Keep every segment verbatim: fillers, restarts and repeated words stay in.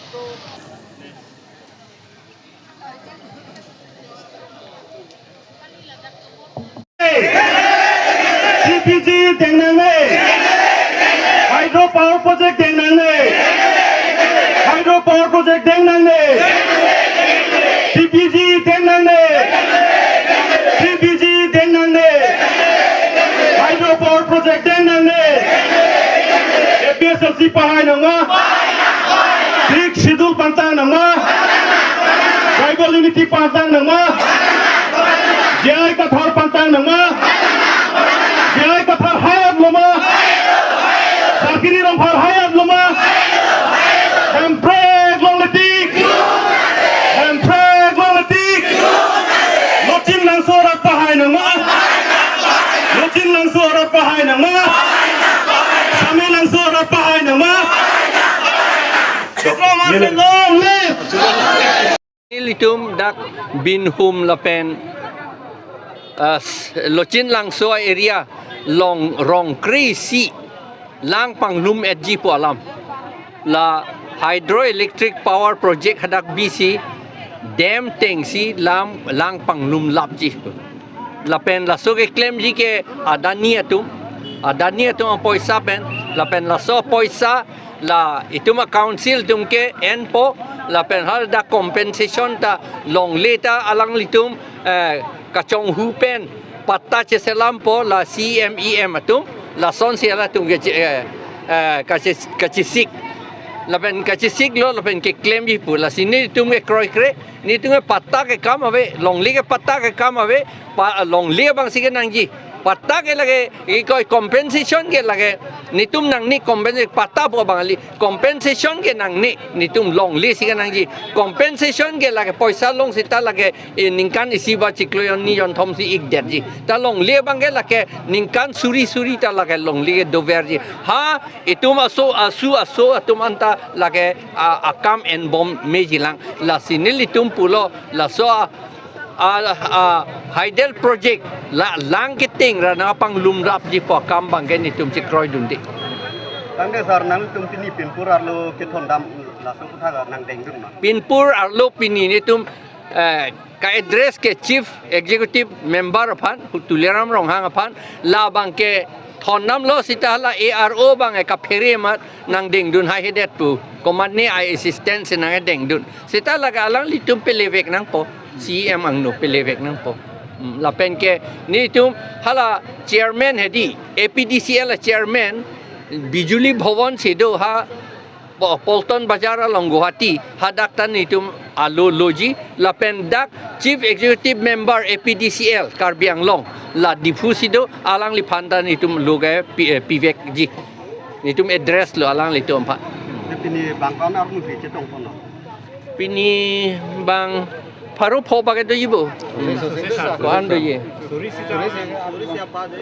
C P G deng nangne. Hydro power project deng nangne. Hydro power project deng nangne. C P G deng nangne. C P G deng nangne. Hydro power project deng nangne. A P H L C pahai nangma. Sixth Schedule pantang nangma. Tribal unity pantang nangma. J I Kathar pantang nangma. J I Kathar hayat loma. Sarkiri Rongphar hayat loma. Hemprek longle tik. Hemprek longle tik. Lochin Langso arat pahai nangma. Lochin Langso arat pahai nangma. Sami Langso arat pahai nangma. Long live. Ilitum dak Binhum lapen, ah, s-, Lochin Langso area along rong kre-isi lang panglum etji pu alam. La hydroelectric power project hadak bisi dam tengsi lam lang panglum lapji. Lapen laso keklemji ke Adani atum, Adani atum apoisa pen, lapen laso apoisa la itum a-council atum ke enpo, lapen hadak compensation ta longle ta alanglitum, eh, kachonghu pen patta cheselampo la C M E M atum, lasonsi halatum ke che-, eh, eh, kache-, kachesik. Lapen kachesiklo, lapen keklemji pu, lasi nelitum ke kroikre, nelitum ke patta ke kam ave, longle ke patta ke kam ave, pa, longle abangsi kenangji. Patta ke lake, ikoi compensation ke lake, nelitum nangne compensa-, patta pu abang kali, compensation ke nangne, nelitum longle si kenangji. Compensation ke lake poisa long seta lake, eh, ningkan isi ba chiklo jon ni jonthom si ikdetji. Ta longle abang ke lake ningkan suri suri ta lake longle ke doverji. Ha, itum aso, asu aso atum anta lake, ah, akam enbom mejilang. Lasi nelitum pulo, laso a, a, a, hydel project la lang keteng ra nangpanglum rapji pu akam abang ke nelitum chekroidunde. Tangte sir, nangtum pini Pinpur arlo kethondam laso kotha nangdengdun ma? Pinpur arlo pini nelitum, eh, ka-address ke Chief Executive Member aphan, Tuliram Ronghang aphan, labang ke thondamlo seta la A R O abang ke kaphere amat nangdengdun haihedet pu. Komatne a-assistant si nangdengdun. Seta lake alanglitum pelevek nangpo. C E M angno pelevek nangpo. Hmm, lapen ke nelitum hala chairman hedi, A P D C L chairman, Bijuli Bhawan si do ha, Bo-, Paltan Bazar along Guwahati, hadak ta nelitum alo loji, lapen dak Chief Executive Member A P D C L Karbi Anglong, la Diphu si do, alangliphan ta nelitum lo ke pi-, eh, pivekji. Nelitum address lo alanglitum aphan. Te pini bang ko-an armu si chetongponlo? Pini bang pharo pho bak doji bo. Ko-an doji.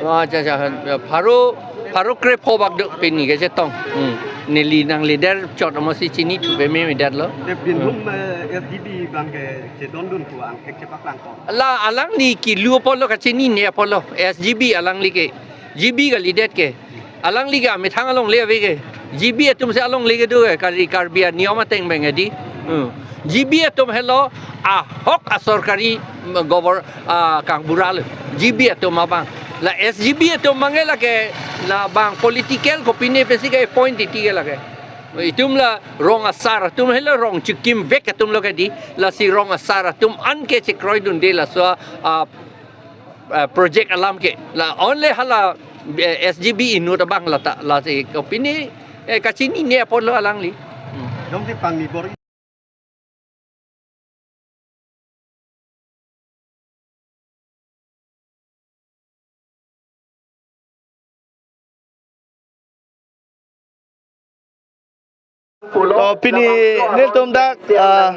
Oh, acha, acha. Pharo, pharo kre pho bak do pini kechetong. Hmm. Neli nang leader chot amatsi chinithu peme medatlo. Te Binhum, eh, S G B abang ke chedondun pu angthek chepaklangpo. La alangli kilu apotlo, kachinine apotlo. S G B alangli ke. G B kalidet ke. Alangli ke amethang alongle ave ke. G B atum si alongle kedo ke, Kar-, Karbi aniyom ateng abang ke di. Hmm. G B atum helo ahok asorkari, mm, govor-, ah, kangbura lo. G B atum abang. La S G B atum abang ke lake, labang political kopine pensi ke-appoint titi ke lake. Itum la rong asar atum helo, rong chikimvek atum lo ke di. Lasi rong asar atum an ke chekroidunde laso, ah, eh, project alam ke. La only hala, eh, S G B inut abang lata, lasi kopine, eh, kachinine apotlo alangli. Hmm. Jongsi pangni bor. To pini nelitum dak, ah,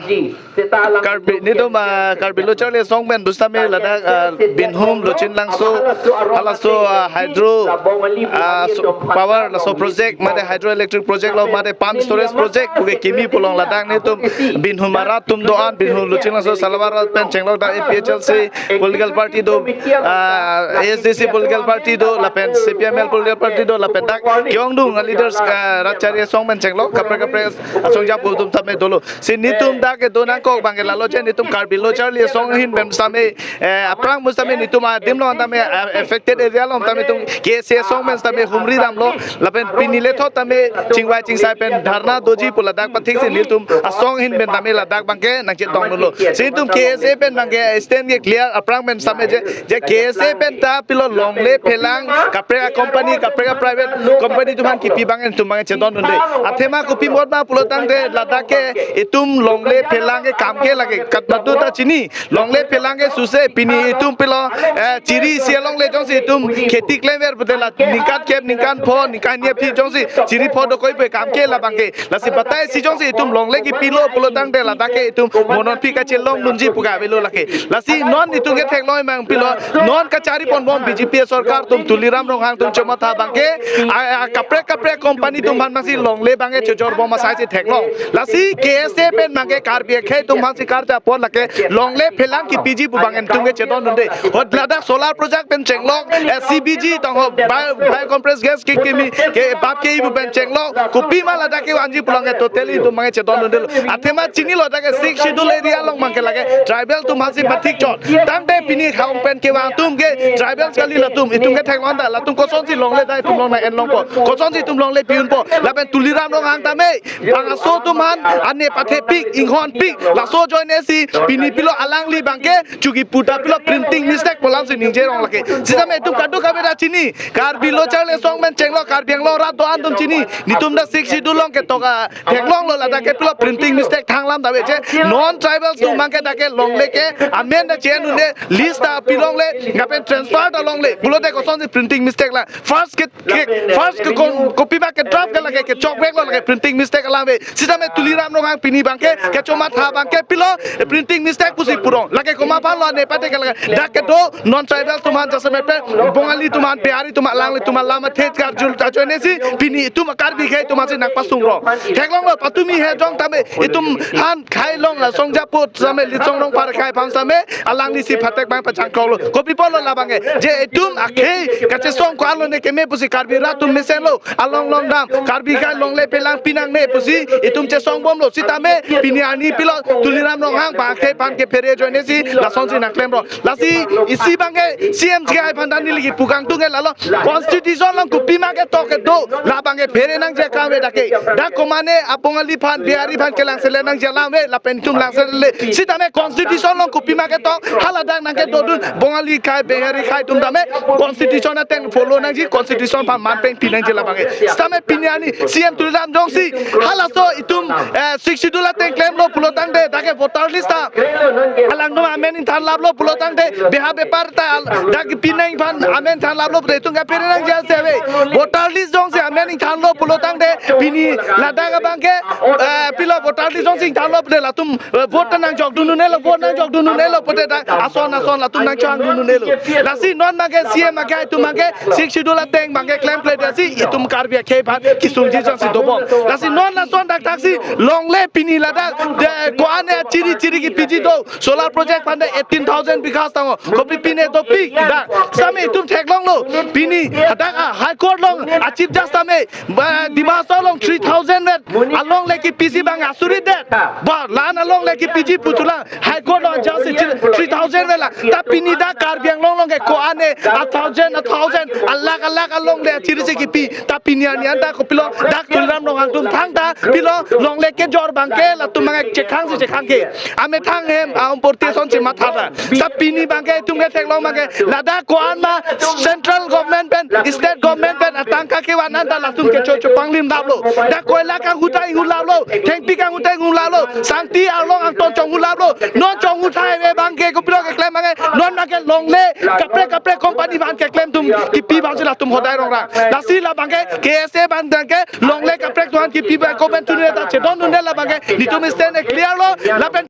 Karbi, nelitum, ah, Karbi Lo Charli Asong pen dustame ladak, ah, Binhum, Lochin Langso, halaso, ah, hydro, ah, so, power laso project, mate hydroelectric project lo, mate pump storage project, puke kimi pu along ladak nelitum Binhum arat atum do-an, Binhum, Lochin Langso, Salawar pen chenglok dak A P H L C political party do, ah, A S D C political party do, lapen C P I M L political party do, lapen dak ke-ongdung leaders, ah, Lo Charli Asong pen chenglok, kaprek kaprek asong japo atum tame dolo. Si netum dak kedo nangkok abangke lalo je netum Karbi Lo Charli Asong ahin pen tame, eh, aphrang mus tame netum adim along tame, eh, affected area along tame netum K S A asong pen tame humri damlo. Lapen pini lethot tame chingvai chingsai pen dharna doji pu ladak pathik si netum asong ahin pen tame ladak abangke nangchetong dolo. Si netum K S A pen abangke stand ke clear aphrang pen tame je, je K S A pen ta pilo longle phelang kaprek a company, kaprek a private company atum aphan kipi abang netum abang chedondunde. Athema kopi mot ma pulo tangte ladak ke itum longle phelang ke kam ke lake kat madu ta chini. Longle phelang ke suse pini itum pilo, eh, chiri isi alongle jongsi itum kheti klemver pute la ningkan kep, ningkan pho, ningkan hini aphi jongsi chiri pho dokoi pu kam ke labangke. Lasi batai si jongsi itum longle kipilo pulo tangte ladak ke itum mo non aphi kachelongdunji pu kavelo lake. Lasi non itum ke theklong abang pilo, non kachari ponbom B J P sorkar atum, Tuliram Ronghang atum chomatha abangke, a, a, kaprek kaprek company atum aphan masi longle abangke chojor bom asai si theklong. Lasi K S A pen abangke Karbi akhei atum aphan si karja apot lake longle phelang kipiji pu abang netum ke chedondunde. Hot ladak solar project pen chenglok, eh, C B G tong ho, bio, bio compressed gas ke kimi, ke bap ke ibu pen chenglok, kopi ma ladak kevanji pulo abangke totally itum abangke chedondundelo. Athema chinilo dak ke Sixth Schedule area along abangke lake tribal atum aphan si pathik chot. Tangte pini hong pen kevang atum ke tribal kali latum, itum ke theklong ta, latum kosonsi longle ta itum along nang-enlongpo, kosonsi itum longle pi-unpo. Lapen Tuliram Ronghang tame bang aso atum aphan ane pathepik, inghonpik, laso ajoine si pini pilo alangli abangke chuki puta pilo printing mistake pu alam si ningjerong lake. Sitame itum kadokave ta chini, Karbi Lo Charli Asong pen chenglok Karbi Anglong rat do-an atum chini. Netum dak Sixth Schedule along ketok a theklonglo, ladak ke pilo printing mistake thanglam ta ave je. Non tribals atum abangke dak ke longle ke amen ta che-endunde, list ta pilongle, lapen transfer ta longle. Pulote kosonsi printing mistake la. First ke, ke, first ke kon, kopi ma ke draft ke lake, kechokveklo lake printing mistake alam ave. Sitame Tuliram Ronghang pini abangke, kechomatha abangke pilo, eh, printing mistake pusi purong. Lake komat aphanlo ne pate ke lake. Dak kedo non tribal atum aphan jasemet pen, Bongali atum aphan, Bihari atum aphan, alangli atum aphan lam athe karjul ta ajoine si, pini itum Karbi akhei atum aphan si nangpasungrong. Theklonglo patumi he jong tame, itum han khai along la song japo tame, Litsong Rongphar akhei aphan tame, alangli si phatek abang pachangkoklo. Kopi pulo labangke, je itum akhei kachesong ko-anlo ne keme pusi Karbi rat atum mesenlo, along long dam, Karbi akhei longle phelang pinangne pusi itum chesong bomlo. Sitame pini arni pilo Tuliram Ronghang abang akhei aphan kephere ajoine si lasonsi nangklemrong. Lasi isi abangke C M C I aphan ta neli kipu kangtung ke lalo, constitution along kopi ma ketok kedo, labangke phere nangji akam ave dak ke. Dak komane a Bongali aphan, Bihari aphan kelangselet nangji alam ave, lapen itum langselet le. Sitame constitution along kopi ma ketok, haladak nangkedodun, Bongali akhei, Bihari akhei atum tame constitution ateng follow nangji, constitution aphan man peng pi nangji labangke. Sitame pini arni C M Tuliram jongsi halaso itum, eh, Sixth Schedule ateng klemlo pulo tangte, dak ke voter list ta alang atum amen ingthanlaplo pulo tangte, beha bepar ta al-, dak pinang aphan amen thanlaplo pute itum kaphere nangji ase ave. Voter list jongsi amen ingthanlo pulo tangte, pini ladak abangke, eh, pilo voter list jongsi ingthanlo pute latum, eh, vote ta nangjokdun un-elo, vote nangjokdun un-elo pute dak ason ason latum nangchangdun un-elo. Lasi non abangke C M akhei atum abangke Sixth Schedule ateng abangke klemkle desi itum Karbi akhei aphan kisungji jongsi dobom. Lasi non lason dak thaksi longle pini ladak, de, ko-an ne chiri chiri kipiji do. Solar project aphan de eighteen thousand bighas tanglo. Kopi pine dopik dak. Sitame itum theklonglo. Pini hadak a High Court along a Chief Justice tame, ba, Dima Hasao along three thousand vet alongle kipiji abang asurit det. Ba, la-an alongle kipiji putulang. High Court along just three thousand vet la. Ta pini dak Karbi Anglong along ke ko-an ne a thousand, a thousand, a lakh, a lakh alongle chiri si kipi. Ta pini arni anta kopilo dak Tuliram Ronghang atum thangta pilo longle kejor abangke latum abangke chekhang si chekhang ke. Amethang hem a umporti ason chematha ta. Sa pini abangke itum ketheklong abangke ladak ko-an ma central government pen, state government pen atangka kevan anta latum kecho chopanglim laplo. Dak koila kanghu ta inghu laplo, thengpi kanghu ta inghu laplo, sangti arlong angton chonghu laplo. Non chonghu thai ave abangke kopilo keklem abangke, non abangke longle kaprek kaprek company aphan keklem atum kipi abang si latum hodai rongrang. Lasi labangke K S A abang abangke longle kaprek atum aphan kipi abang koben chunile ta chedondunde labangke netum stand clear lo lapen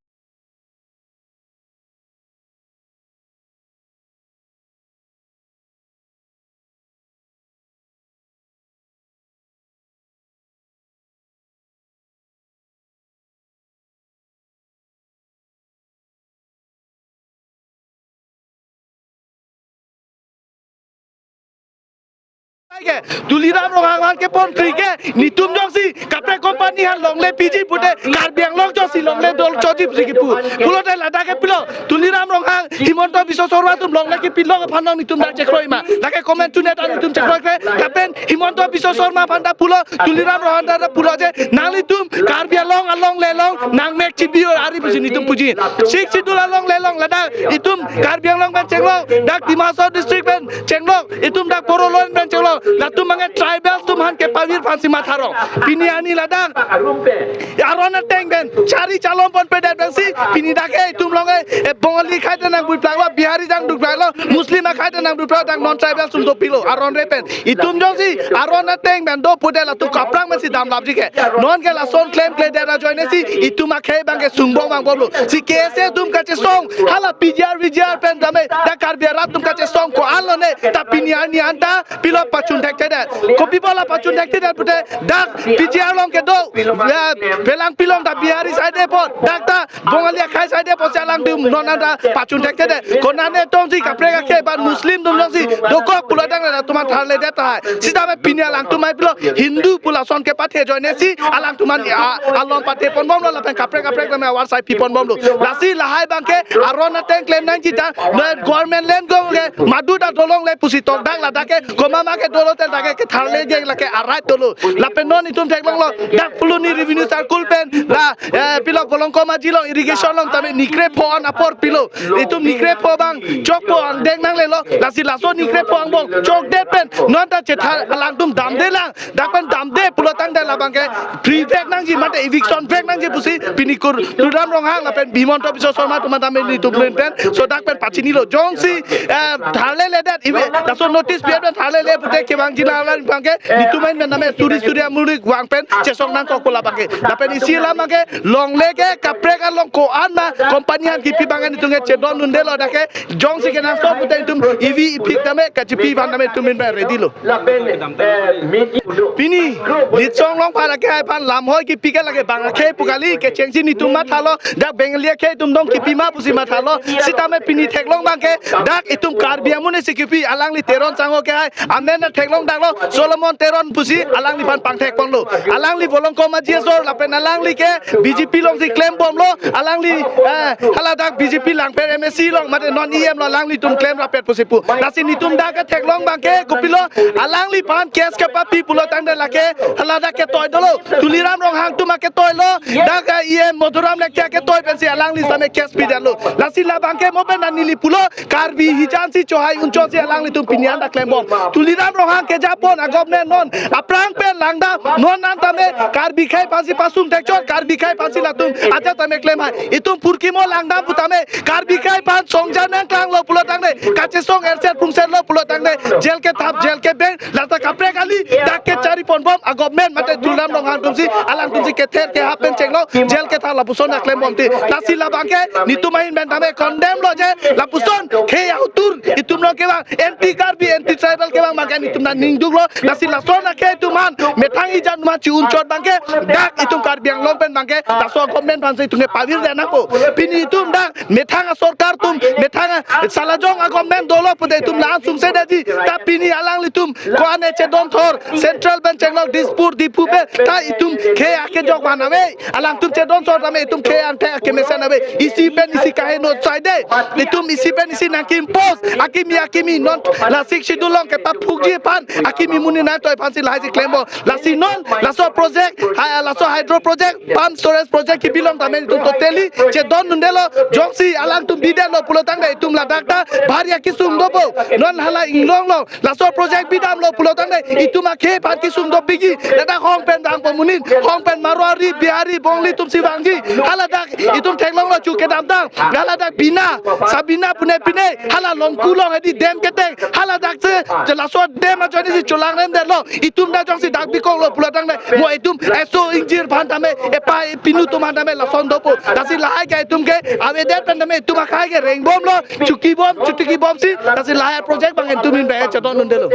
Ke Tuliram Ronghang aphan kepon kri ke, netum jongsi kaprek company aphan longle piji pute, Karbi Anglong jongsi longle dolo choji pusi kipu. Pulote ladak ke pilo, Tuliram Ronghang, Himanta Biswa Sarma atum longle kipilong aphan nang netum dak chekroi ma. Lake comment tune ta netum chekroi kre. Lapen Himanta Biswa Sarma aphan ta pulo, Tuliram Ronghang ta pulo je, nanglitum Karbi Anglong alongle along nangmek chibi-o ari pusi netum puji. Sixth Schedule alongle along ladak itum Karbi Anglong pen chenglok, dak Dima Hasao district pen chenglok, itum dak Borolong pen chenglok, latum abangke tribal atum aphan kepavir aphansi matharong. Pini arni ladak aron ateng pen chari chalom ponpedet pensi, pini dak ke itum along ke, eh, Bongali akhei ta nangdukplanglo, Bihari ta nangdukplanglo, Muslim akhei ta nangdukplanglo, dak non tribal atum dopiklo aron re pen. Itum jongsi aron ateng pen do pute latum kaprang pensi damlapji ke. Non ke lason klemkledet ajoinesi itum akhei abangke sungbong vangbomlo. Si K S A atum kachesong, hala P G R, V G R pen tame, dak Karbi arat atum kachesong ko-an lone, ta pini arni anta pilo pachun thekthedet. Kopi bola pachun thekthedet pute, dak P G R along kedo, ya, Belangpi along ta Bihari side apot, dak ta Bongali akhei side apotsi alangtum non anta pachun thekthedet. Konane tongsi kaprek akhei abang Muslim atum jongsi dokok pulo tangte latum aphan tharledet tahai. Sitame pini alangtum aphan pilo Hindu pu lason kepathe ajoinesi alangtum aphan, a, along pathe ponbomlo lapen kaprek kaprek tame awar sai pi ponbomlo. Lasi lahai abangke aron ateng klem nangji ta, na government land ko ke madu ta dolongle pusi tok dak ladak ke, komat ma kedo lote dak ke ketharle je lake arai dolo. Lapen non itum theklonglo, dak Phuloni Revenue Circle pen la, eh, pilo Bolongkom Aji along irrigation along tame ni krepho an apor pilo. Itum ni krepho abang chokpo angdeng nanglelo. Lasi laso ni krepho angbong chokdet pen non ta chethar alangtum damdelang. Dak pen damde pulo tangte labangke free vek nangji mate eviction vek nangji pusi pini kur Tuliram Ronghang lapen Himanta Biswa Sarma atum aphan tame netum pen. So dak pen pachinilo jongsi, eh, tharleledet ibe, laso notice pi pen tharlele pute kevangji alam abangke netum ahin pen tame suri suri amulik vang pen chesong nangkok pu labangke. Lapen isi alam abangke longle ke kaprek along ko-an ma company aphan kipi abangke netum ke chedon undelo dak ke, jongsi kenangsot pute itum ivi ipik tame kachipi abang tame itum ahin pen ready lo. Lapen, eh, media pini Litsong Longphar akhei aphan lamhoi kipi ke lake bang akhei pu kali, kechengsi netum mathalo, dak Bengali akhei atum dong kipi ma pusi mathalo. Sitame pini theklong abangke dak itum Karbi amonit si kipi, alangli Teron Sangho akhei amen theklong daklo, Solomon Teron pusi alangliphan pangthek ponlo. Alangli Bolongkom Aji asor lapen alangli ke B J P alongsi klembomlo, alangli, eh, hala dak B J P Langpher M A C along mate non E M lo, alanglitum klem rapet pusi pu. Lasi netum dak ke theklong abangke kopilo, alangliphan case kepapi pulo tangte lake hala dak ketoi dolo. Tuliram Ronghang atum aketoi lo, dak, eh, E M Madhuram Lekthe aketoi pensi alangli same case pidetlo. Lasi labangke mo pen neli pulo, Karbi hijat si chohai unchotsi alanglitum pini anta klembom. Tuliram Ronghang kejapon a-government non aphrang pen langdam, non an tame Karbi akhei aphansi pasung thekchot, Karbi akhei aphansi latum ajat tame klem hai. Itum phurkimo langdam pu tame Karbi akhei aphan songja nangklanglo pulo tangte, kachesong erset phungset lo pulo tangte, jail kethap, jail kebeng, lata kaprek kali, dak kechari ponbom a-government mate Tuliram Ronghang atumsi, alangtumsi kether kehap pen chenglo, jail kethap lapuson ta klembom ti. Lasi labangke netum ahin pen tame condemn lo je, lapuson khei author itum along kevang, anti Karbi, anti tribal kevang abangke netum ta ningduklo. Lasi lason akhei atum aphan, methang ijat atum aphan chi-unchot abangke, dak itum Karbi Anglong pen abangke laso government aphansi itum ke pavirdet nangpo. Pini itum dak methang asorkar atum, methang a-, salajong a-government dolo pute itum la-an sungse detji. Ta pini alanglitum ko-an chedon thor, Central pen chenglok, Dispur, Diphu pen, ta itum khei akejok van ave. Alangtum chedon thor tame itum khei angthek akemesen ave. Isi pen isi kaheno saide. Itum isi pen isi nangki-impose. Akimi, akimi non la Sixth Schedule along kepaphukji aphan akimi amonit nangtoi aphansi lahaisi klembom. Lasi non laso project, ha-, laso hydro project, pump storage project kipi along tame itum totally chedon undelo. Jongsi alangtum bidetlo pulo tangte itum ladak ta bhari akesung dopo. Non hala inglong along laso project bidamlo pulo tangte itum akhei aphan kesung dopikji. Ladak hong pen dang amonit, hong pen Marwari, Bihari, Bongali atumsi vangji. Hala dak itum theklonglo chu kedamtang. Hala dak Bina, Sabina pune pine, hala Longku along hedi dam keteng. Hala dak se, je laso dam ajoinesi cholangrem detlo. Itum ta jongsi dak bikoklo pulo tangte, mo itum eso ingjir aphan tame, epa epinu atum aphan tame lason dopo. Lasi lahai ke itum ke avedet pen tame itum akhei ke rengbomlo, chukibom, chutikibomsi. Lasi lahai project abang itum ahin pen chedon undelo.